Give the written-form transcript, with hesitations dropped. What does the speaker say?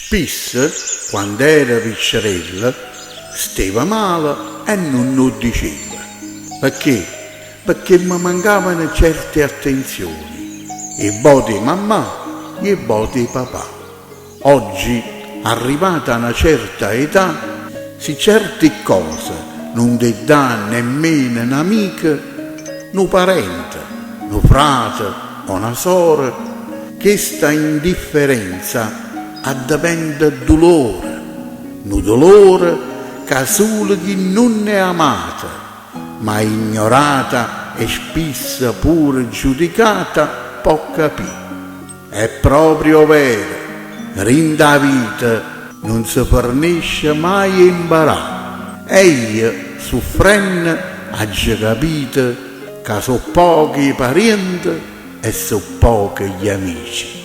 Spisso, quand'ero piccerella, steva male e nun 'o diceva. Pecché? Pecché me mancavano certe attenzioni, 'e vvote 'e mammà e 'e vvote 'e papà. Oggi, arrivata a na certa età, si certi ccose nun t' 'e dà nemmeno n'amico, nu parente, nu frate o na sora, chesta indifferenza addeventa dulore, nu dulore ca sulo chi nun è amato, ma ignorata e spisso pure giudicata, pò capì. È proprio overo, dint' 'a vita nun se fernesce maje 'e 'mparà e io, suffrenno, aggio capito ca so' poche 'e pariente e so' poche gli amici.